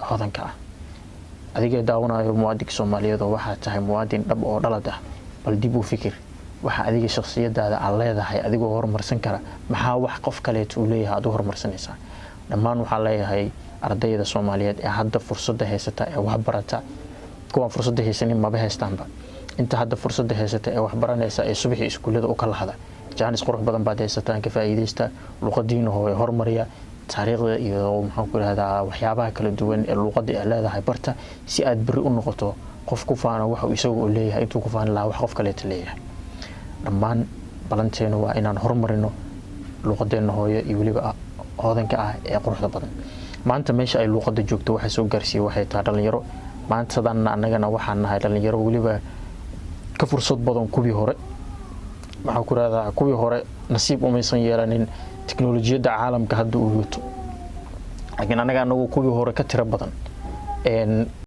Hodanka ah adigee daawanayo, muwaadinka Soomaaliyeed oo waxaa tahay muwaadin dhab oo dhalad ah, bal dib u fikir waxa adiga shakhsiyadaada aad leedahay adigoo horumarsan kara. Maxaa wax qof kaleeto uu leeyahay aad u horumarsanaysaa? Dhammaan waxaa leeyahay ardayda Soomaaliyeed ee hadda fursadda haysata ee wax barata, kuwaan fursadda haysanin maba haystaanba, inta hadda fursadda haysata ee wax baranaysa ee subaxii iskuullada u kala hada, jaanis qurux badan baad haysataan, ka faa'iidaysta. Luqadiina hooy hormariya, taariikhda iyo, maxaan ku ihahdaa, waxyaabaha kala duwan ee luuqadda ay leedahay barta, si aad berri u noqoto qof ku faano waxa uu isagu u leeyahay intuu ku faani lahaa wax qof kaleeta leeyahay. Dhammaan balanteenu waa inaan horumarino luuqadeena hooyo iyo weliba hodanka ah ee quruxda badan. Maanta meesha ay luuqadda joogto waxaa soo gaarsiiyey waxay tahay dhalinyaro. Maantadanna annagana waxaan nahay dhalinyaro weliba ka fursad badan kuwii hore. Maxaan ku rahdaa, kuwii hore nasiib umaysan yeelanin teknolojiyadda caalamka hadda uu wato, laakiin annaga anagu kuwii hore ka tiro badan.